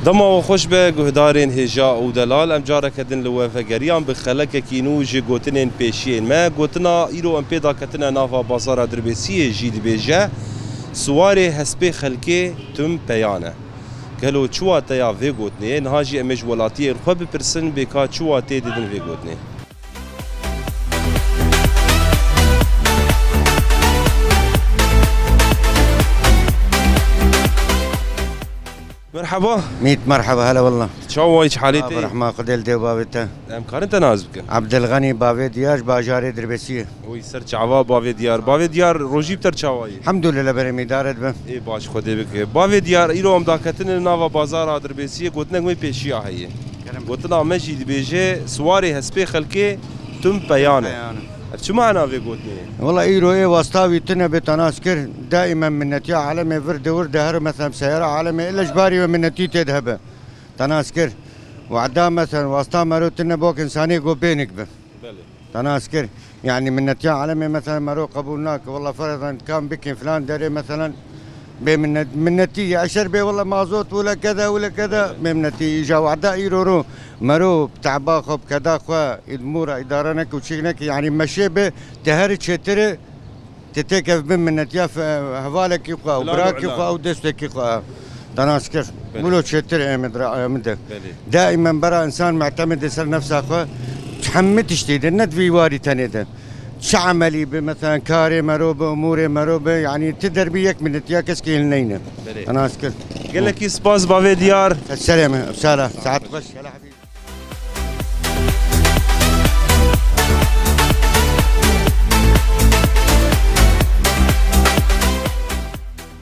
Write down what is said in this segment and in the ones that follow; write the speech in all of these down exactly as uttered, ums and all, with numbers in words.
Dema we xweş be, guhdarên hêja û delal. Em careke din li we vegeriyan bi xelekekî nû ji gotinên pêşiyên me. Gotina îro em pê daketine nava bazara Dirbêsiyê jî dibêje, Siwarê hespê xelkê tim peyan e. Gelo çi wateya vê gotinê ye? Niha jî em ê ji welatiyên xwe bipirsin, bê ka çi wateyê didin vê gotinê. Merhaba. Mît, merhaba, hele wallah. Çawa yî, çi halê te? Rehma Xwedê li dê û bavê te. Em karin te nas bikin? Abdilxenî, bavê Diyar, bajarê Dirbêsiyê. Oy, ser çava bavê Diyar. Bavê Diyar, rojî bi te çawa yî? Hemdulillah, berê me îdare dibe. Ê baş, Xwedê bike. Bavê Diyar, îro em daketine nava bazara Dirbêsiyê, gotinek me pêşiya heye. Kerem. Gotina me jî dibêje, Siwarê hespê xelkê tim peyan e. Peyan e. Ev çi mana vê gotinê ye? Wela îro ê wasta wî tune bê, te nas kir, daîmen minnetiya alemê vir de wir de her, mesela seyara alemê, ille ji barî we minnetî tê de hebe. Te nas kir. Wada mesela wasta mero tune bok insanê go bênik bi. Belê. Te nas kir. Yani minnetiya alemê mesela mero qebûl nake. Wela feredan kam bikin filan derê mesela bê minnet, minnetî ye. Eşer bê wela mazot wile keda, wile keda, bê minnetî. Îja wada îro ro mero bi teba xwe, bi keda xwe, îdmûra îdare neke û çêk neke. Yani meşê bi te her çêtir e. Te têkev bin minnetiya fe-, hevalekî xwe û Hilal û birakî Hilal. Xwe û destekî xwe. Te nas kir. Belê. Wilo çêtir ê min de, ê min de. Belê. Daîmen bera însan mu'temid e ser nefsa xwe. Hemî tiştî de, ne di vî warî tenê de. Çi emelî bi, mesela karê mero bi, umûrê mero bi, yanî ti derbî yek minnetiya keskî hil neyne. Belê. Te nas kir. Gelekî spas bavê Diyar. Serê min, sala, saet xweş.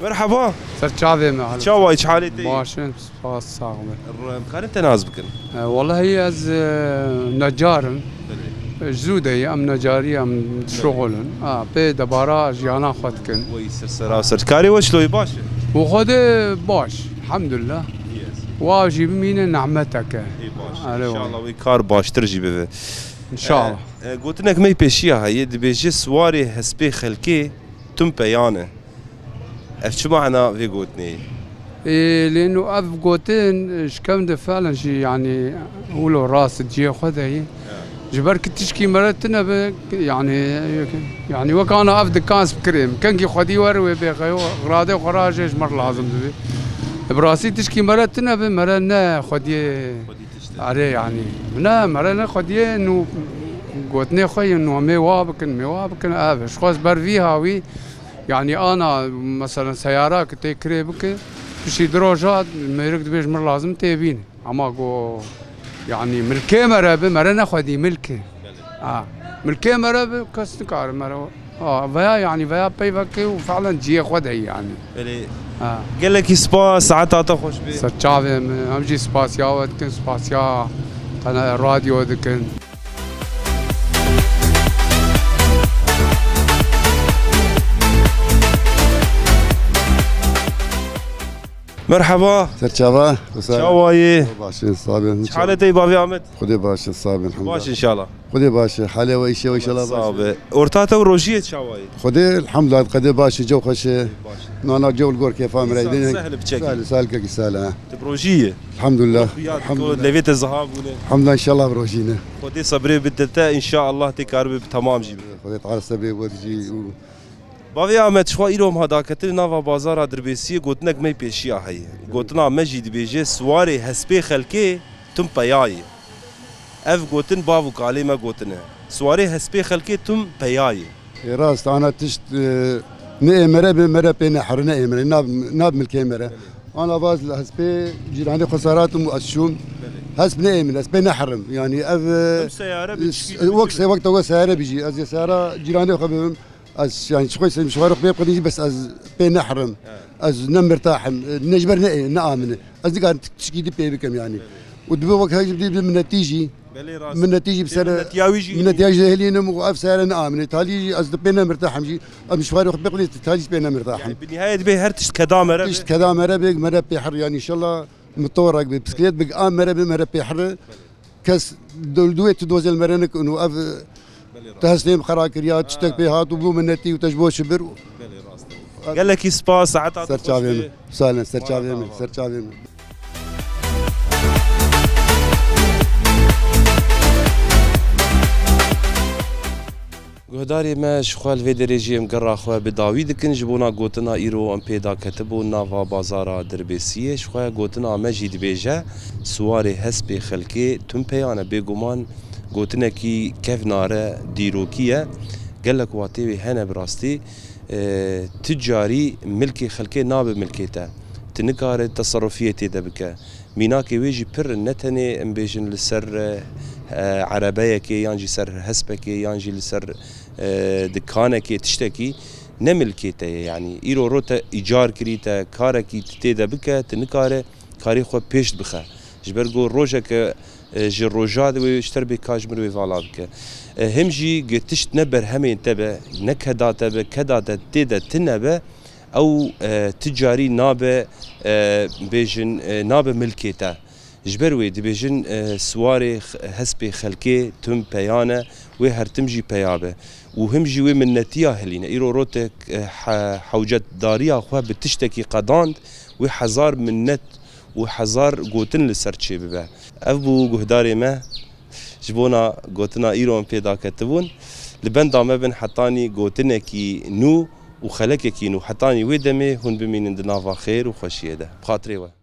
Merhaba. Ser çavê me, halo. Çawa yî, çi halê te? Baş in, spas, sax be. Em karin te nas bikin? E, welahi ez, e, necar im. Belê. E, ji zû de ye, em necarî, em dişuxulin. Ha, pê debara jiyana xwe dikin. Wey, ser sera ser. Karê we çilo ye, baş e? Û Xwedê baş, elhamdulillah. Yes. Wa jî bimîne nehmeteke. Ê baş. Erê, wey. Înşallah wê kar baştir jî bibe. Înşallah. E, e, gotinek me yî pêşiya heye, dibêje, Siwarê hespê xelkê tim peyan e. Ev çi mana vê gotinê ye? Ê, lê nû ev gotin, e, ji kevin de felen jî, yanî, wilo rast cihê xwe de ye. Ya. Ji ber ku tişkî mere tune be, yanî, yanî wek ana ev dikan ez bikirêm. Kengî xwedî were wê bê xeyo, xiradê xwe raje ji me re lazim dibe. Bi rastî tişkî mere tune be, mere ne xwediyê. Xwedî tişt e. Erê, yanî. Ne, mere ne xwediyê nû gotinê xwe yên nû em ê wa bikin, em ê wa bikin, ev e. Ji xwe ez ber vî hawî, yanî ana, mesela seyara ku tê kirê bike, piştî di roja mêrik dibê ji min lazim tê bîne. Ama go, yanî milkê mere bi, mere ne xwedî milk e. Belê. Ha. Milkê mere bi, kes nikare mere. Ha, veya yanî veya peyveke û fi'len cihê xwe de ye yanî. Belê. Ha. Gelekî spas, saeta te xweş be. Ser çavê min, em jî spasiya we dikin, spasiya qena-, radyo dikin. Merhaba. Serçava, Wisa. Çawa yî? Baş in, sax bin. Çi halê te yî, bavê Amed? Xwedê baş e, sax bin, elhamdulillah. Baş inşallah. Xwedê baş e, halê we, îşê we inşallah baş e. Sax be. Orta te û rojiyê çawa ye? Xwedê, elhamdulillah, qedê baş e, cew xweş e. Baş e. Nana cew li gor kêfa min re. Însan dîne. Sehl biçekî. Sehl, sehl kekî sehl e. Tu bi rojî yî? Elhamdulillah. Ruhiyat, elhamdulillah. Levê te ziha bûne. Elhamdulillah, inşallah bi rojî ne. Xwedê sebrê bide te, înşallah tê karibe bi temam jî bibe. Xwedê Teala sebrê we jî û Bavê Amed, ji xwe îro em ha daketin nava bazara Dirbêsiyê, gotinek me yî pêşiya heye. Gotina me jî dibêje, Siwarê hespê xelkê tim peya ye. Ev gotin bav û kalê me gotine. Siwarê hespê xelkê tim peya ye. Ê rast, ana tişt, e, ne ê mere be, mere pê nehere, ne ê mere, nab, nab milkê mere. Ana vaz li hespê cîranê xwe saratim û ez çûm. Hesp ne ê min, ez pê neherim. Yanî ev, e, Em seyare bi çikî wek, wek te wek seyare bijî. Ez ê seyara cîranê xwe bibim. Ez, yani, çi xwe, ji xwe re xwe pê xwe dî, bes ez pê neherim. He. Ez ne mirtah im, ne ji ber ne, ne amine. Ez nikarim tişkî dî pê bikim, yani. Evet. Û dibe wek her jî dî bi minnetî jî. Belê rast. Minnetî jî bi ser, minnetiya wî jî minnetiya jî hêlînim û ev sere ne amine. Talî jî ez di pê ne mirtah im jî. Em ji xwe re xwe pê xwe dî, talî jî pê ne mirtah im. Yani, bi nihayet bê her tişt keda mere be. Tişt keda mere be, mere pê her, yani, inşallah motorek be, bisiklet be, a mere be, mere pê here. Kes dol-, duê tu dozên mere nikin û ev, belê, tu rast. Hestê min xera kiriya, tiştek pê hat û bû minnetî û te ji bo çi bir. Belê, rast e. Gelekî spas, saeta te xweş be. Ser çavê min. Salen, ser çavê min, ser çavê min. Guhdarê me, ji xwe li vê derê jî em gera xwe bi dawî dikin ji bona gotina îro em pê daketibûn nava bazara Dirbêsiyê. Ji xwe gotina me jî dibêje, siwarê hespê xelkê tun peyan e. Bêguman gotinekî kevnar e, dîrokî ye. Gelek watê wê hene bi rastî. E, tu carî milkê xelkê nabe milkê te. Tu nikare teserrufiyê tê de bike. Mînakê wê jî pir in, ne tenê em bêjin li ser, e, e, erebeyekê yan jî ser hespekê yan jî li ser, e, dikanekê tiştekî ne milkê te ye. Yanî îro rot te îcar kirî, te karekî tu tê de bike, tu nikare karê xwe pêş bixe. Ji ber ku rojeke, e, ji roja de wê ji te re bê ka ji min re wê vala bike. E, him jî gi tişt ne berhemên te be, ne keda te be, keda te tê de tune be, ew, e, tu carî nabe, e, bêjin, e, nabe milkê te. Ji ber wê dibêjin, e, siwarê x-, hespê xelkê tim peyan e, wê her tim jî peya be. Û him jî wê minnetiya hilîne. Îro rotek, e, he-, hewcetdariya xwe bi tiştekî qedand, wê hezar minnet û hezar gotin li ser çêbibe. Ev bû guhdarê me. Ji bona gotina îro em pê daketibûn. Li benda me bin hetanî gotinekî nû û xelekekî nû. Hetanî wê demê hûn bimînin di nava xêr û xweşiyê de. Bi xatirê we.